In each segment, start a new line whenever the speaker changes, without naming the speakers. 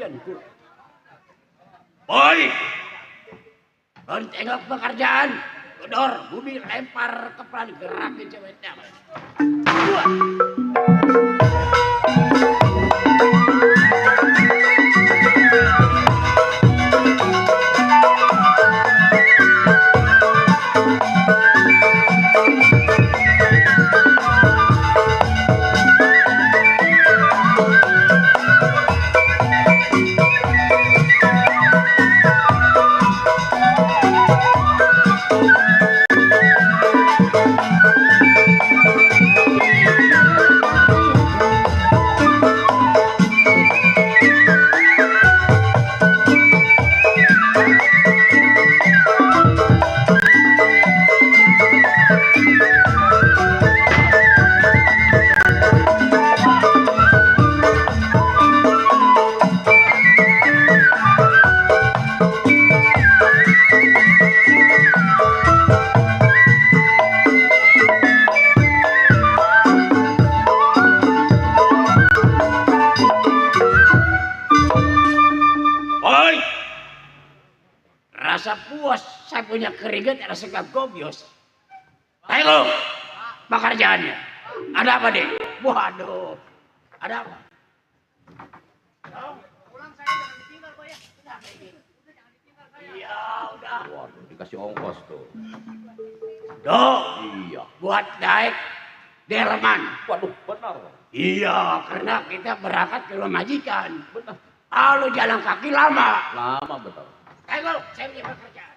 dengkul. Boy, don tengok pekerjaan. Gedor, bumi lempar kepala gerakin ceweknya. Rasa puas saya punya keringat rasa gobios. Ayo pekerjaannya. Ada apa deh? Waduh. Ada apa?
Pulang saya jangan ditinggal kok ya. Udah jangan ditinggal saya.
Iya udah.
Waduh, dikasih ongkos tuh.
Dok.
Iya.
Buat naik delman.
Waduh, benar.
Iya, karena kita berangkat ke rumah majikan. Benar. Kalau jalan kaki lama.
Lama betul.
Ayo, saya punya pekerjaan.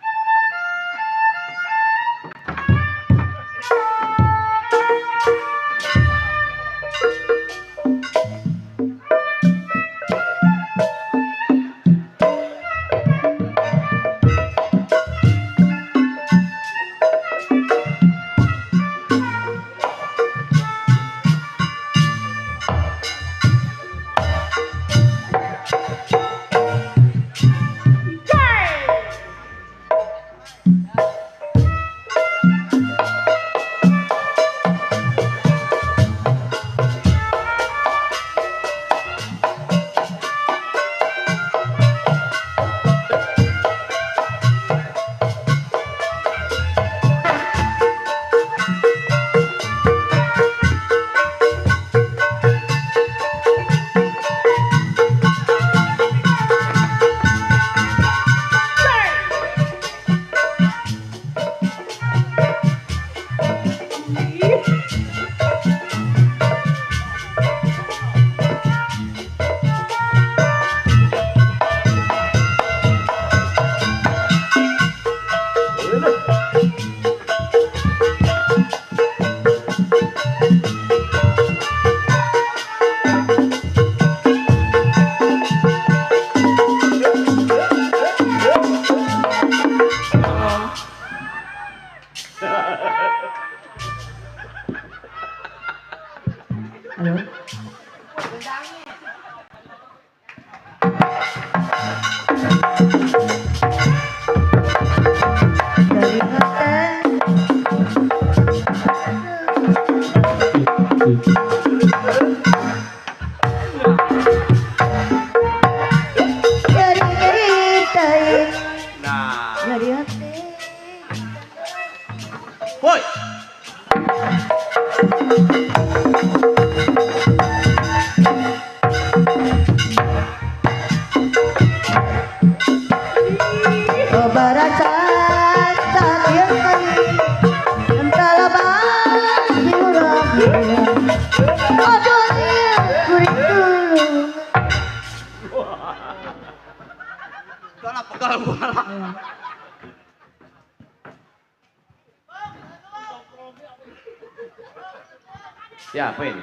Siapa ini?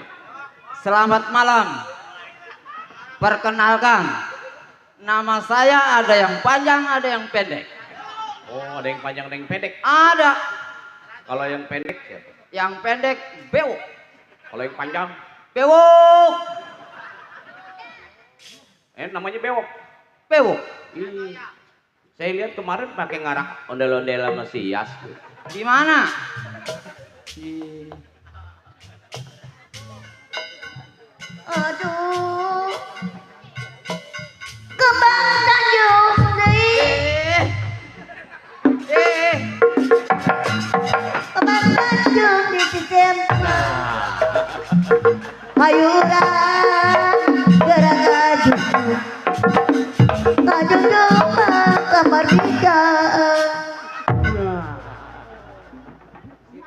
Selamat malam. Perkenalkan, nama saya ada yang panjang, ada yang pendek.
Oh, ada yang panjang, ada yang pendek.
Ada.
Kalau yang pendek siapa?
Yang pendek bewok.
Kalau yang panjang?
Bewok.
Namanya bewok.
Bewok.
Saya lihat kemarin pakai ngarak ondel-ondel sama si Yas.
Di mana?
Aduh, Kajunjung kemerdekaan.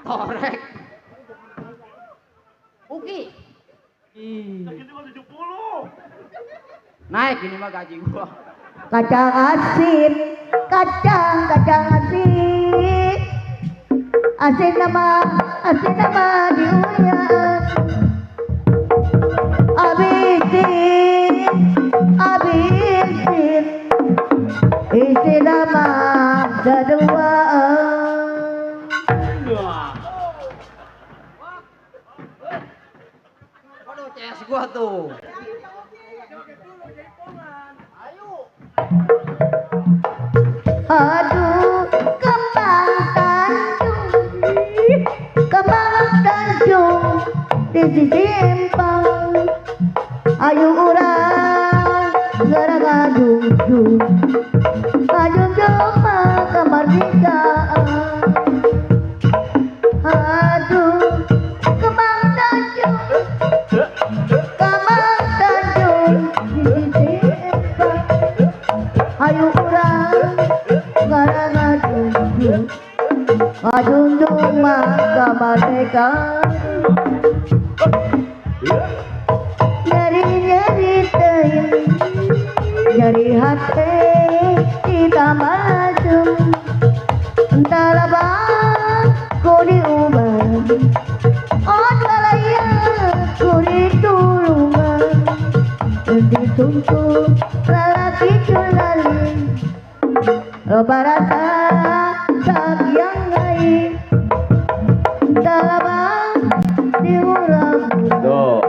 Torek.
Uki.
Naik ini mah gaji gua.
Kacang asin, kacang asin. Asin nama diuyan. Abisin, isi nama kedua.
Waduh, CS gua tuh.
Aduh, kembang tanjung disimpang. Ayo urang garang-garung, kajunjung kemerdekaan. Aduh, kembang tanjung disimpang. Ayo urang garang-garung, kajunjung kemerdekaan. Nyari teuing, nyari hati kita masuk. Entah labang ku diubah, oh dalaya ku ditulungan. Dituntut lalaki culali, loba rasa sakyang lain. Entah labang diurang,
Tuh.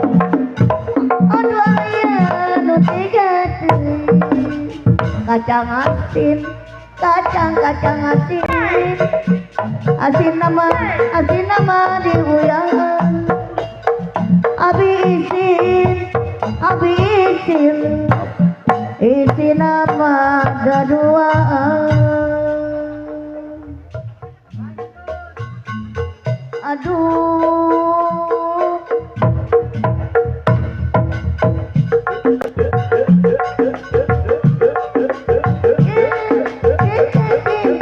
kacang asin, kacang asin. Asin nama diuyangan. Abi isin, isi nama keduaan. Aduh,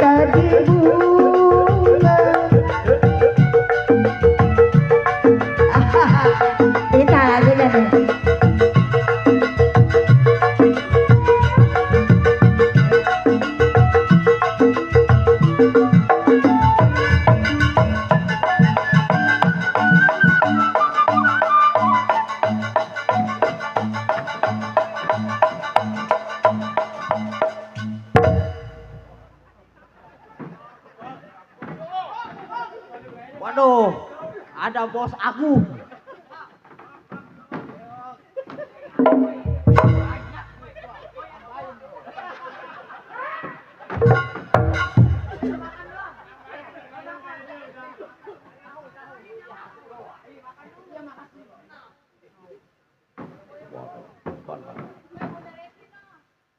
tadi bunga. Kita lagi nih.
Waduh, ada bos aku.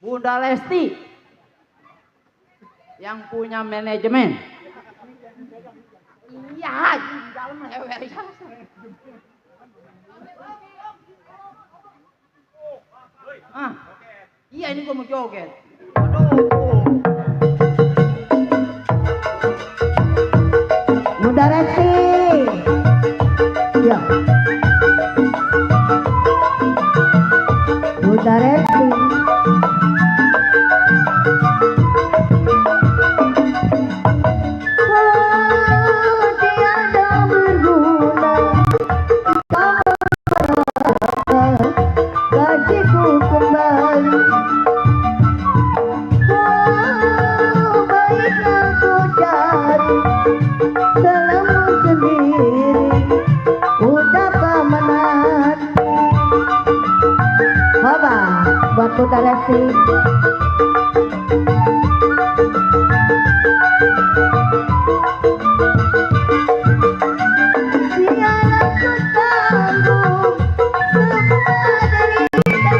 Bunda Lesti yang punya manajemen.
Iya, di dalam lewer ya.
Ah, iya ini gua mau joget. Aduh.
Bunda Lesti, ya. Bunda Lesti, oh, tiada berguna. Gajiku kembali. Oh, baiklah ku cari selamu sendiri, ucapkan menanti. Baba, buat Bunda Lesti. Biarlah ku tanggung semua derita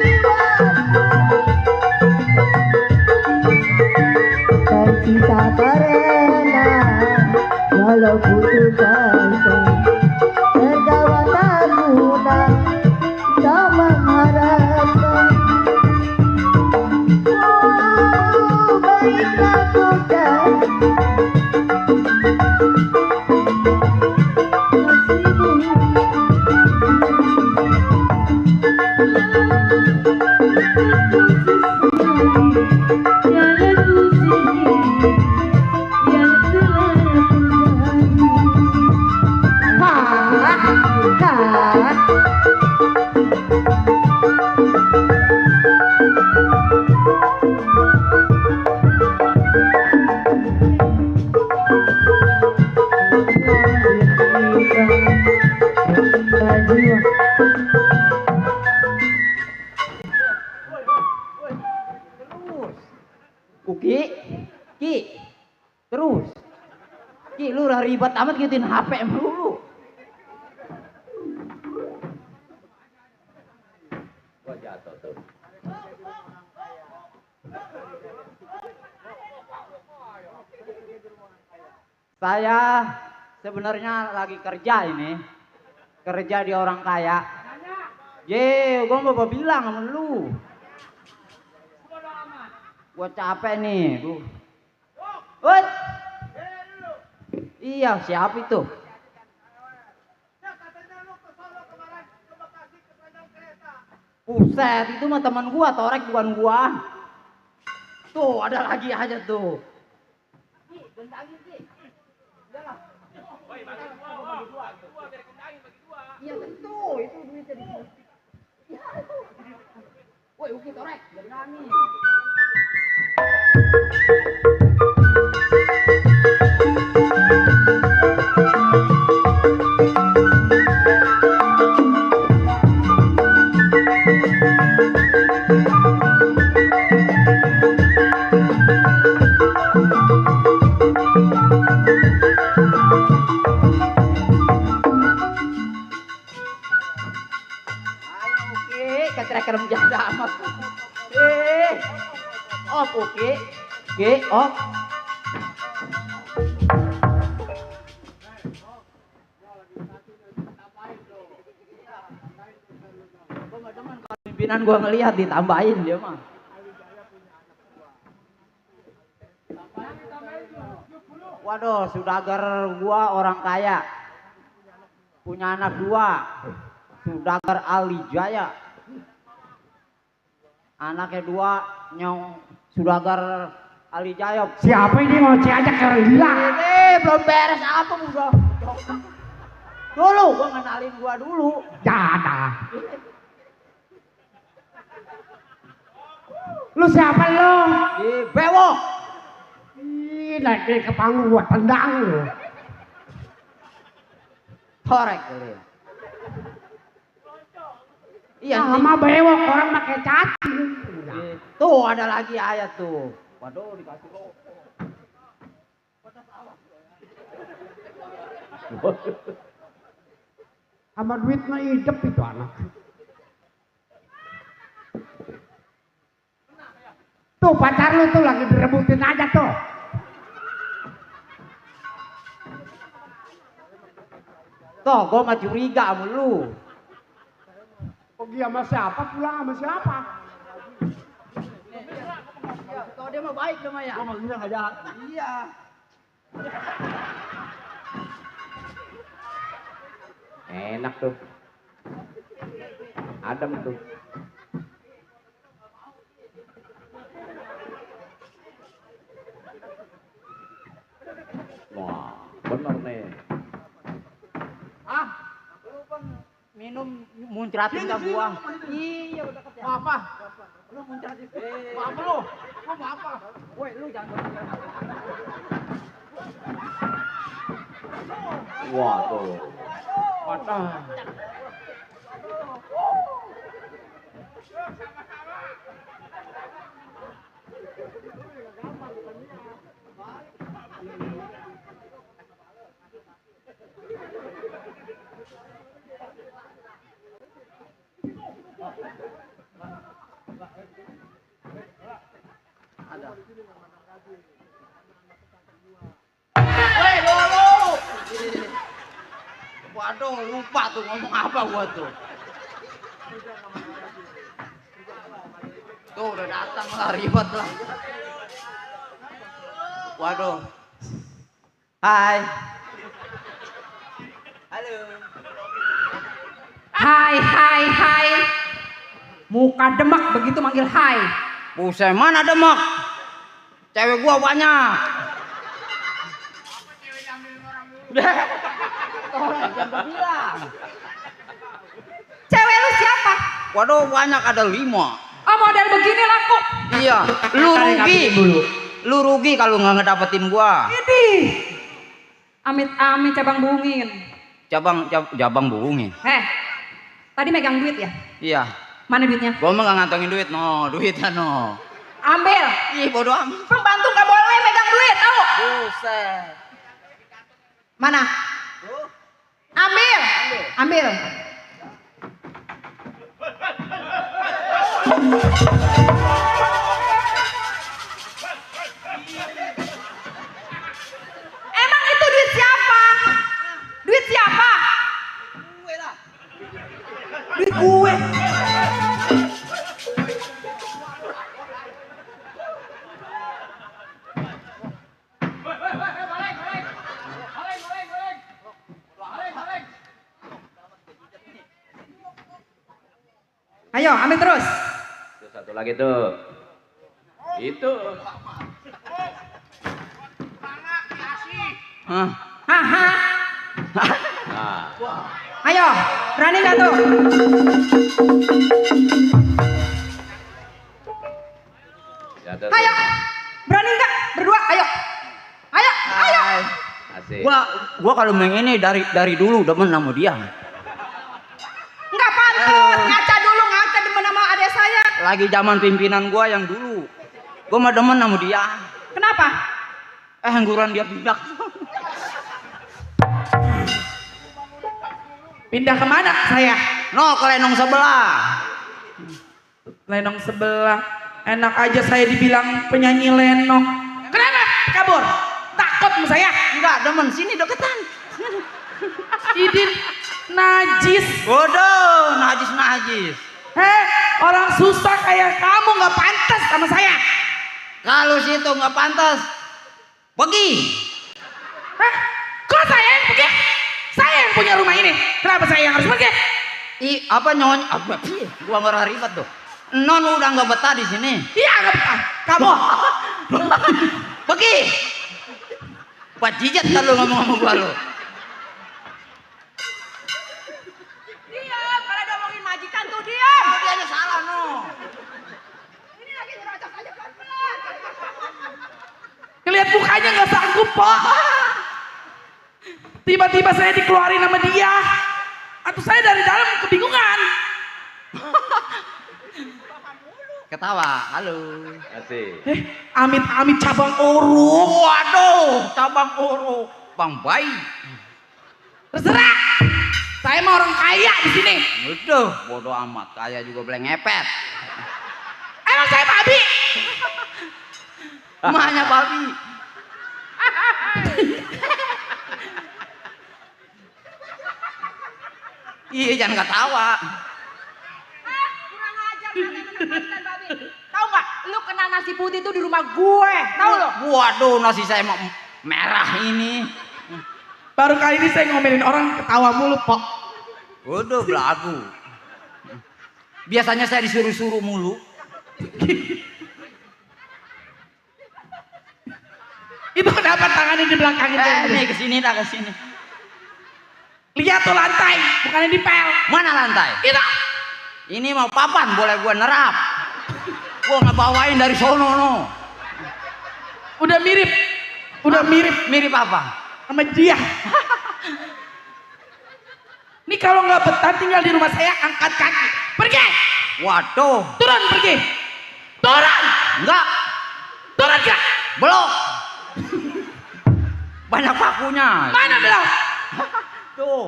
jiwaku. Tersisa karena walau putus asa, tertawa tak guna tak mengharap.
Ki, Ki, terus. Ki, lu udah ribet amat ngikutin HP melulu.
Gua jatuh tuh.
Saya sebenarnya lagi kerja ini. Kerja di orang kaya. Gua mau bilang sama lu. Gua capek nih. Woi. Iya, siapa itu? Buset, itu mah teman gua, Torek bukan gua. Tuh, ada lagi aja tuh. Iya tentu, itu duitnya di sini. Woi, Uki Torek, jangan nangis. Kerem jaga amat. Op oke. Oke, op. Pimpinan gua ngelihat ditambahin dia mah. Waduh, saudagar gua orang kaya. Punya anak 2. Saudagar Ali Jaya. Anaknya 2 nyong saudagar Ali Jaya.
Siapa ini mau diajak ke Rila?
Belum beres apa udah. Dulu gua ngenalin gua dulu.
Jada. Lu siapa lu?
Bewok.
Ih, lagi ke panggung gua tendang lu.
Korek kali. Iya,
sama bewok orang pakai cacing.
Tuh ada lagi ayat tuh. Waduh, dikasih rokok.
Sama duit mah hidup itu anak. Tuh pacar lu tuh lagi direbutin aja tuh.
Tuh, gua mah curiga sama lu.
Pergi sama siapa, pulang sama siapa?
Kalau dia mah baik dia mah ya. Gua mah bisa enggak jahat. Iya.
Enak tuh. Adem tuh. Wah, bener nih.
Lu kan minum muncratin ke gua. Iya, udah deket ya. Mau apa? Lu muncratin. Mau apa lu? Mau apa? Woi, lu jangan.
Wah tuh.
Patah.
Woi, dulu. Waduh, lupa tuh ngomong apa gua tuh. Tuh udah datang lah, ribet lah. Waduh. Hai. Halo.
Hai. Muka demak begitu manggil hai.
Buset, mana demak? Cewek gua banyak. Orang jangan bilang.
Cewek lu siapa?
Waduh, banyak ada 5.
Oh, model begini laku.
Iya, lu rugi. Lu rugi kalau nggak ngedapetin gua.
Ini. Amit-amit cabang bungin.
Jabang bohongin.
Tadi megang duit ya?
Iya.
Mana duitnya?
Gua mah nggak ngantongin duit, no. Duitnya no.
Ambil.
Ih, bodoh amat.
Pembantu nggak boleh megang duit, tahu?
Buset.
Mana? Ambil. Ambil. Emang itu duit siapa? Duit siapa? Duit gue. Ayo, ambil terus.
Tuh, satu lagi tuh. Itu.
Hah?
Haha.
Nah,
Ayo, berani nggak tuh?
satu tuh.
Ayo, berani nggak? Berdua, ayo. Ayo, ayo.
Asik.
Gua kalau main ini dari dulu demen sama dia.
Nggak pantas, ngaca dulu, ngaca demen sama adik saya.
Lagi zaman pimpinan gua yang dulu. Gua mah demen sama dia.
Kenapa?
Angguran dia pindah.
Pindah kemana saya?
No, ke lenong sebelah.
Lenong sebelah. Enak aja saya dibilang penyanyi lenong. Kenapa? Kabur? Takut sama saya?
Enggak, demen sini deketan.
Idin najis.
Bodoh, najis.
Orang susah kayak kamu nggak pantas sama saya.
Kalau situ nggak pantas, pergi.
Kok saya yang pergi? Saya yang punya rumah ini. Kenapa saya yang harus pergi?
Apa nyonya? Gua nggak ribet tuh. Non udah nggak betah di sini.
Iya nggak betah. Kamu.
Pergi. Pak jijet kalau ngomong sama gua lo.
Diam, kalau ngomongin majikan tuh diam.
Dia aja salah no.
Ini lagi nyerocos aja pelan-pelan.
Ngeliat mukanya nggak sanggup, Pak. Tiba-tiba saya dikeluarin sama dia. Atau saya dari dalam kebingungan.
Ketawa, halo.
Asik.
Amit-amit cabang uruk.
Waduh, cabang uruk, bang bayi.
Terserah. Saya mah orang kaya di sini.
Udah, bodoh amat, kaya juga boleh ngepet.
Emang saya babi.
Emaknya babi. Iya, jangan ketawa.
Kurang ajar majikan babi. Tahu nggak? Lu kena nasi putih itu di rumah gue. Tahu lo?
Waduh, nasi saya merah ini.
Baru kali ini saya ngomelin orang ketawa mulu, Pok.
Waduh, belagu. Biasanya saya disuruh-suruh mulu.
Itu kenapa tangannya di belakangin?
Nih kesini dah, kesini.
Lihat tuh lantai, bukannya dipel.
Mana lantai?
Itu.
Ini mau papan, boleh gua nerap. Gua ngebawain dari sono no.
Udah mirip. Udah mirip
Mirip apa?
sama dia. Ini kalau nggak betah tinggal di rumah saya, angkat kaki. Pergi.
Waduh,
Turun, pergi. Turun.
enggak,
Turun gak?
belum. Banyak pakunya.
Mana belum?
Tuh,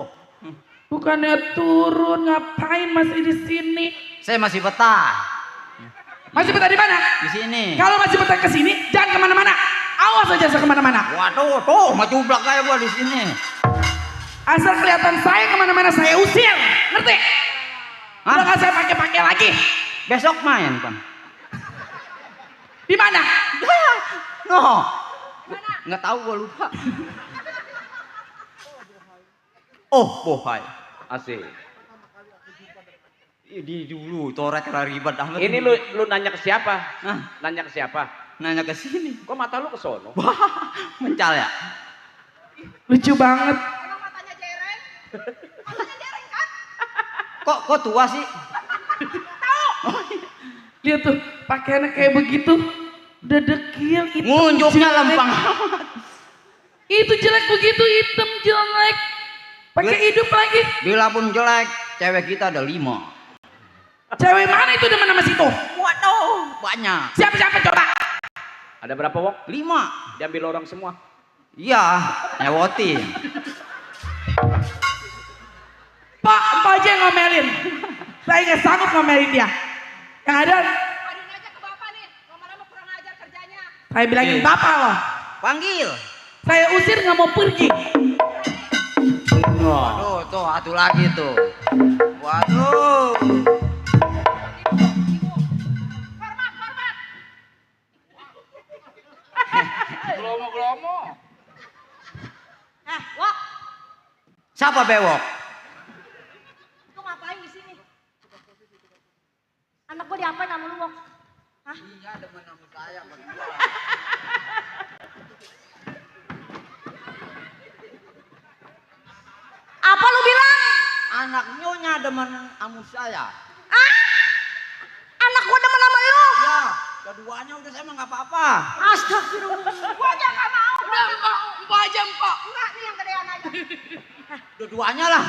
Bukannya turun, ngapain masih di sini?
saya masih betah
Masih betah di mana?
di sini.
Kalau masih betah ke sini, jangan kemana-mana. Awas aja kemana-mana.
Waduh, tuh maju belak kayak gua di sini.
Asal kelihatan saya kemana-mana saya usir, ngerti?
Hah?
Udah nggak saya pakai-pakai lagi.
Besok main kan?
Di mana?
No, nggak tahu gua lupa. Oh, bohai.
Asik.
Di dulu torek ribet amat.
Ini lu nanya ke siapa?
Hah?
Nanya ke siapa?
Nanya ke sini.
Kok mata lu ke sono?
Mencal ya?
Lucu banget.
Emang matanya jereng? Matanya jereng kan?
Kok tua sih?
Lihat tuh, pakaiannya kayak begitu. Udah dekil, hitam
Ngunjuknya
jelek.
lempang.
Itu jelek begitu, hitam jelek. Pakai hidup lagi.
Bila pun jelek, cewek kita ada 5.
Cewek mana itu demen sama situ?
Waduh, banyak.
Siapa coba?
Ada berapa wok?
5.
Diambil orang semua.
Iya, nyewoti.
Pak, Pak aja yang ngomelin. Saya nggak sanggup ngomelin dia. Yang ada,
Aduin aja ke bapak nih. Lama-lama kurang ajar kerjanya.
saya bilangin bapak loh.
Panggil.
Saya usir nggak mau pergi.
Waduh, tuh satu lagi tuh. Waduh.
Hormat, hormat.
Gelomo-gelomo.
Wok,
Siapa bewok?
lu ngapain di sini? Anak gua diapain sama lu, Wok? Hah?
Iya, demen sama saya.
Apa lu bilang?
Anak nyonya demen sama saya.
Anak gua demen sama lu.
Ya, keduanya udah saya mah nggak apa-apa.
Astagfirullah. Gua aja gak mau.
Udah Mbak aja Mbak.
Enggak nih yang gedean aja.
Dua-duanya lah,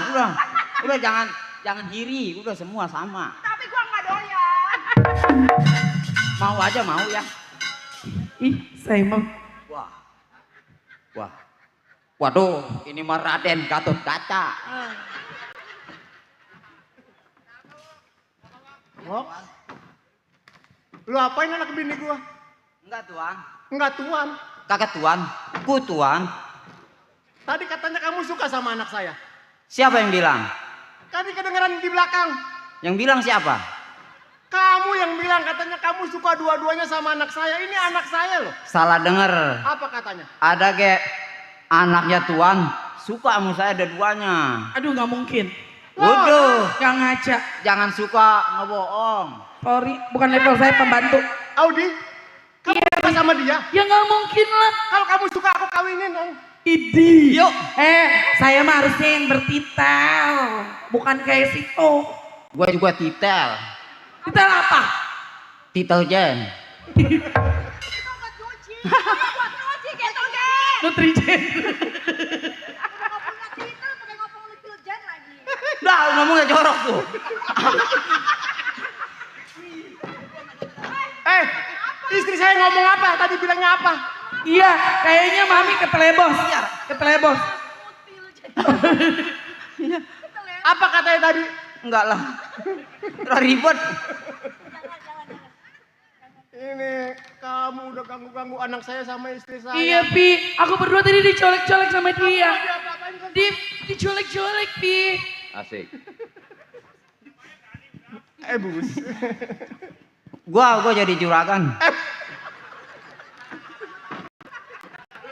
udah jangan iri, udah semua sama.
Tapi gua nggak doyan.
Mau aja mau ya.
Ih, saya mau.
Wah. Waduh, ini mah Raden Gatot Kaca.
Wok, lu apain anak bini gua?
Enggak tuan,
Enggak tuan.
kakak tuan, ku tuan.
Tadi katanya kamu suka sama anak saya.
Siapa yang bilang?
Tadi kedengeran di belakang.
Yang bilang siapa?
Kamu yang bilang katanya kamu suka dua-duanya sama anak saya. Ini anak saya loh.
Salah denger.
Apa katanya?
Ada ke anaknya tuan suka sama saya dua-duanya.
Aduh nggak mungkin.
Waduh,
Nggak ngaca.
jangan suka ngebohong.
Sorry, bukan level saya pembantu.
Audi, kamu suka sama dia?
Ya nggak mungkin lah.
Kalau kamu suka aku kawinin om.
Idi.
Yuk.
Saya mah harusnya yang bertitel, bukan kayak situ.
Gue juga titel.
Titel apa?
Titel Jen.
Itu buat nyuci. Buat nyuci, getogen.
Nutrijen.
Udah nggak punya titel, pakai ngomong little jen lagi.
Dah ngomongnya jorok tuh.
Istri saya ngomong apa? Tadi bilangnya apa?
Iya, kayaknya mami ketelebos. Ketelebos.
Apa katanya tadi?
Enggak lah. Udah ribet.
Ini kamu udah ganggu-ganggu anak saya sama istri saya.
Iya, Pi. Aku berdua tadi dicolek-colek sama dia.
Apa-apain kan?
Dicolek-colek, Pi.
Asik.
Bus.
Gua jadi juragan.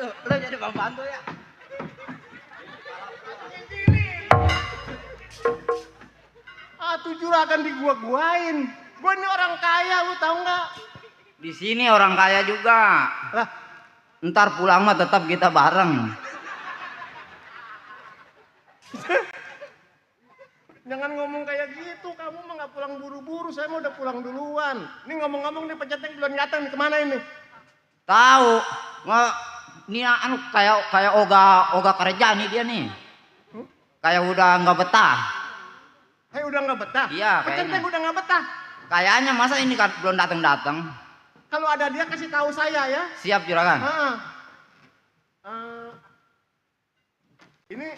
Lo jadi pembantu ya?
Tuh juragan di gua-guain. Gua ini orang kaya, lu tahu nggak?
Di sini orang kaya juga.
Lah,
Ntar pulang mah tetap kita bareng.
jangan ngomong kayak gitu. Kamu mah nggak pulang buru-buru. Saya mah udah pulang duluan. Ini ngomong-ngomong nih penceteng belum datang nih, kemana ini?
Tahu? Nggak, ini anu kayak oga kerja nih dia nih. Kayak udah nggak betah.
Hey, udah nggak betah?
Iya,
Penceteng
kayaknya.
udah nggak betah.
Kayaknya masa ini kan belum datang.
Kalau ada dia kasih tahu saya ya.
Siap juragan.
Ini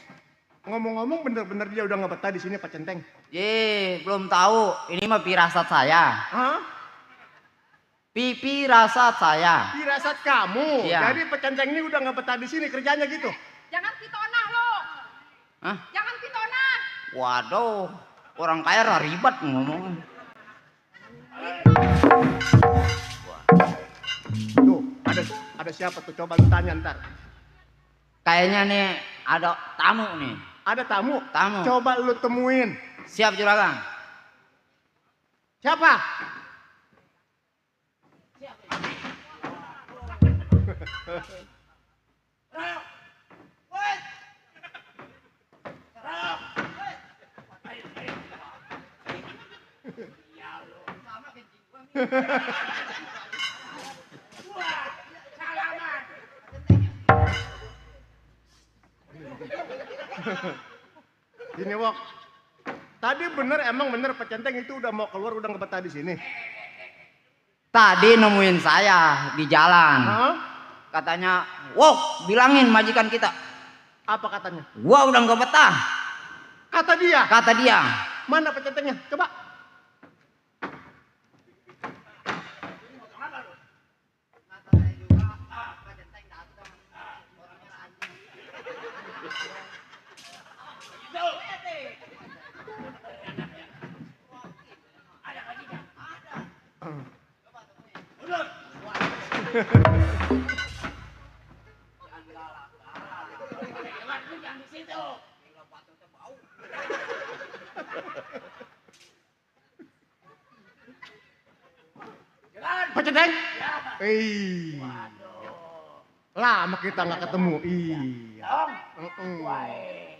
ngomong-ngomong bener-bener dia udah nggak betah di sini Pak Centeng.
Belum tahu. Ini mah firasat saya.
Hah?
Firasat saya.
Firasat kamu.
Iya.
Jadi Pak Centeng ini udah nggak betah di sini kerjanya gitu.
Jangan pitonah lo.
Hah?
Jangan pitonah.
Waduh, orang kaya ribet ngomong.
Tuh, ada siapa tuh? Coba lu tanya ntar.
Kayaknya nih ada tamu nih.
Ada tamu?
Tamu.
Coba lu temuin.
Siap juragan.
Siapa? Gini Wok, tadi emang bener Pak Centeng itu udah mau keluar udah nggak betah di sini.
tadi nemuin saya di jalan.
Hah?
Katanya, wow, bilangin majikan kita.
Apa katanya?
Gua udah nggak betah.
Kata dia.
Kata dia.
Mana pecetengnya? Coba. Peceteng? Lama kita nggak ketemu. Iya.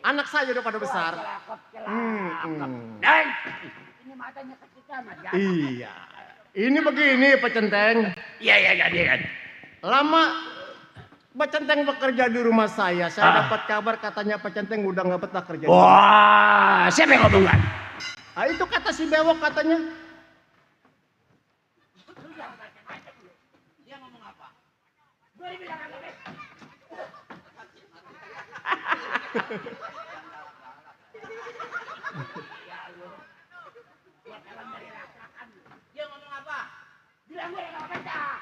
Anak saya udah pada besar.
Neng, ini matanya kecil mas.
Iya. Ini begini Pecenteng.
Iya jadi kan.
Lama Pecenteng bekerja di rumah saya dapat kabar katanya Pecenteng udah nggak betah kerja.
Wah, siapa yang ngomong kan?
Ah, itu kata si bewok katanya.
Dia ngomong apa? Dia ngomong apa? Bilang gue nggak betah.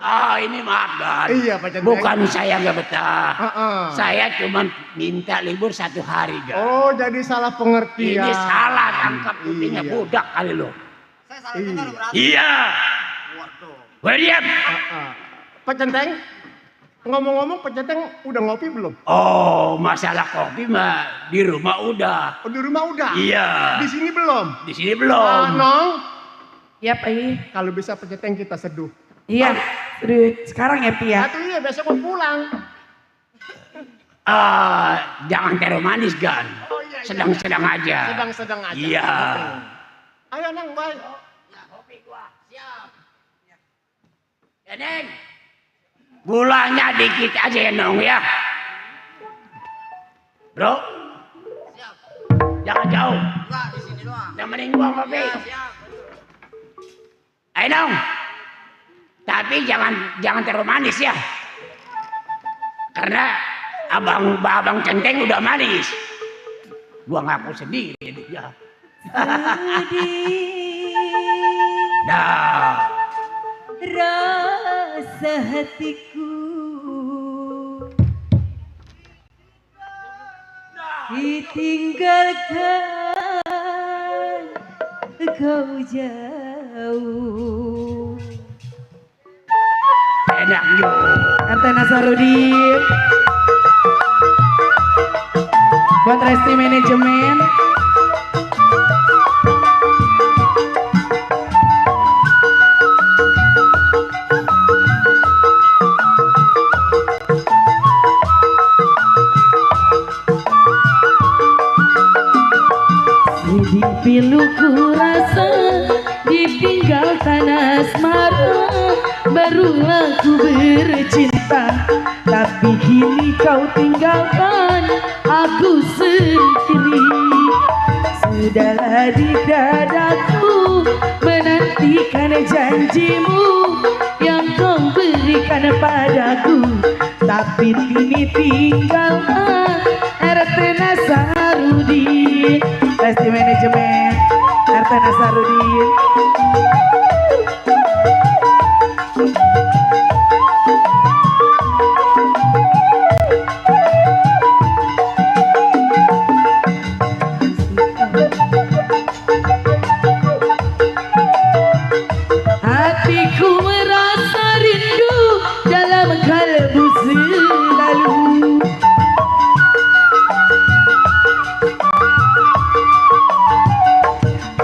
Ah, ini maaf kan.
Iya Pak Centeng.
Bukan saya nggak betah.
Heeh.
Saya cuma minta libur 1 hari kan.
Oh, jadi salah pengertian.
Ini salah tangkap kupingnya
Iya.
budak kali lo.
Saya salah dengar berarti.
Iya.
Waduh.
Gue diam.
Pak Centeng, ngomong-ngomong Pak Centeng udah ngopi belum?
Oh, masalah kopi mah di rumah udah.
Oh, di rumah udah?
Iya.
Di sini belum?
Di sini belum.
Nong,
Iya, Pi.
kalau bisa Pak Centeng kita seduh.
Iya. Aduh, sekarang ya, Pi ya.
Atau iya besok mau pulang.
Jangan terlalu manis kan.
Oh, iya.
Sedang-sedang aja.
Sedang-sedang aja.
Iya.
Ayo Nang, baik.
Ya, kopi gua. Siap. Ya, Neng. Gulanya dikit aja ya, Nong ya. Bro.
Siap.
Jangan jauh.
Enggak, di sini doang.
Nemenin gua kopi.
Siap.
Ayo, Nong. Tapi jangan terlalu manis ya. Karena abang Centeng udah manis. Gua ngaku sendiri ya. Dah.
Rasa hatiku ditinggalkan kau jauh.
Enak juga.
RT Nasarudin. Buat Resti Manajemen. Sedih piluku rasa ditinggal tanah asmara. Barulah ku bercinta, tapi kini kau tinggalkan aku sendiri. Sudahlah di dadaku menantikan janjimu yang kau berikan padaku, tapi kini tinggalkan RT Nasarudin. Resti Manajemen RT Nasarudin. Hatiku merasa rindu dalam kalbu selalu.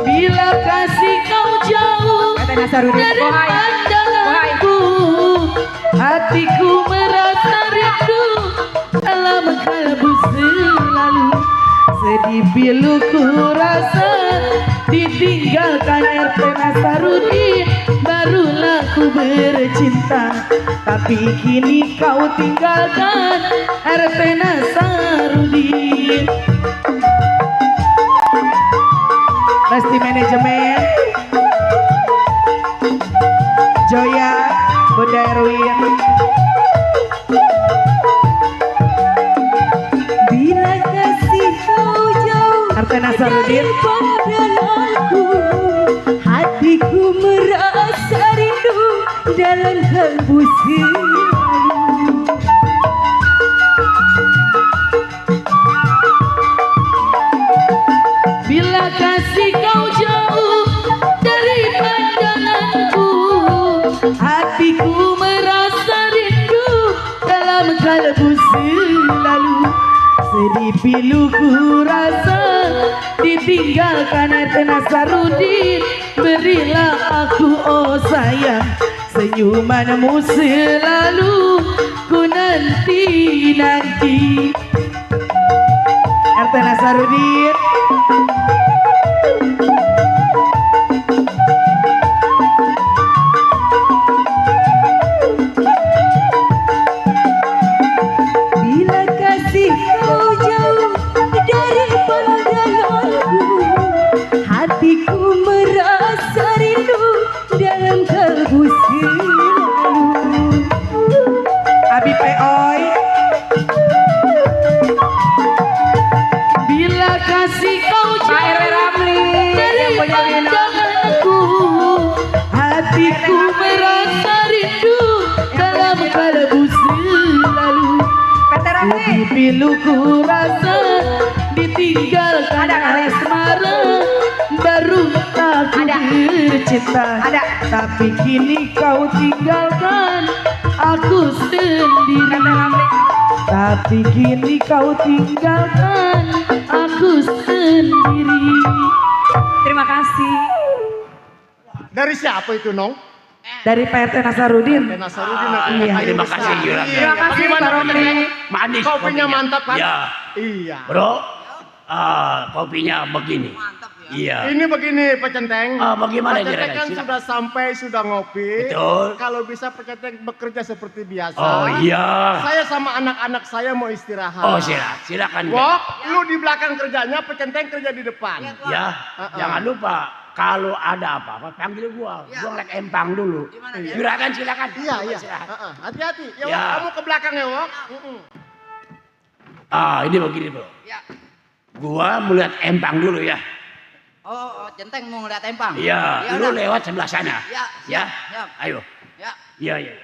Bila kasih kau jauh dari pandanganku, hatiku merasa rindu dalam kalbu selalu. Sedih piluku rasa ditinggalkan RT Nasarudin. Barulah ku bercinta, tapi kini kau tinggalkan RT Nasarudin. Lesti Manajemen, Joya, Bunda Erwin.
Bila kasih kau jauh
Artena Sarudin.
dari pandanganku, hatiku merasa rindu dalam kalbu selalu.
Bila kasih kau jauh dari pandanganku, hatiku merasa rindu dalam kalbu selalu. Sedih piluku rasa ditinggalkan Artena Sarudin. Berilah aku oh sayang senyumanmu selalu ku nanti. Artena Sarudin.
Bila kasih kau jauh dari pandanganku, hatiku merasa rindu dalam kalbu selalu.
Abi Peoy. Bila kasih kau
Pak RW
jauh
Ramli
dari
yang punya Wina.
pandanganku, hatiku merasa rindu dalam kalbu selalu.
PT Ramli.
Sedih piluku rasa ditinggalkan asmara, baru aku
Ada.
bercinta.
Ada.
Tapi kini kau tinggalkan aku sendiri. Tapi kini kau tinggalkan aku sendiri.
Terima kasih.
Dari siapa itu, Nong?
Dari PRT Nasarudin.
Nasarudin.
Iya.
Terima kasih Juragan.
Terima kasih Pak Romli.
Manis
Kopinya mantap kan?
Iya.
Iya.
Bro, kopinya begini. Iya.
Ini begini Pak Centeng.
Bagaimana
Pak Centeng
Juragan?
kan
Silakan.
sudah sampai, sudah ngopi.
Betul.
Kalau bisa Pak Centeng bekerja seperti biasa.
Oh iya.
Saya sama anak-anak saya mau istirahat.
Oh silakan.
Wok, lu di belakang kerjanya, Pak Centeng kerja di depan.
Ya, jangan lupa kalau ada apa-apa panggil gua. Gua ngelek empang dulu. Juragan silakan.
Iya, iya.
Istirahat.
Hati-hati. Ya,
Ya.
Wok, kamu ke belakang ya, Wok.
Ini begini bro.
Ya.
Gua melihat empang dulu ya.
Oh, Centeng mau ngeliat empang.
Iya,
Ya
lu
udah.
lewat sebelah sana.
Ya,
Ya,
siap.
ayo.
Ya.
Iya.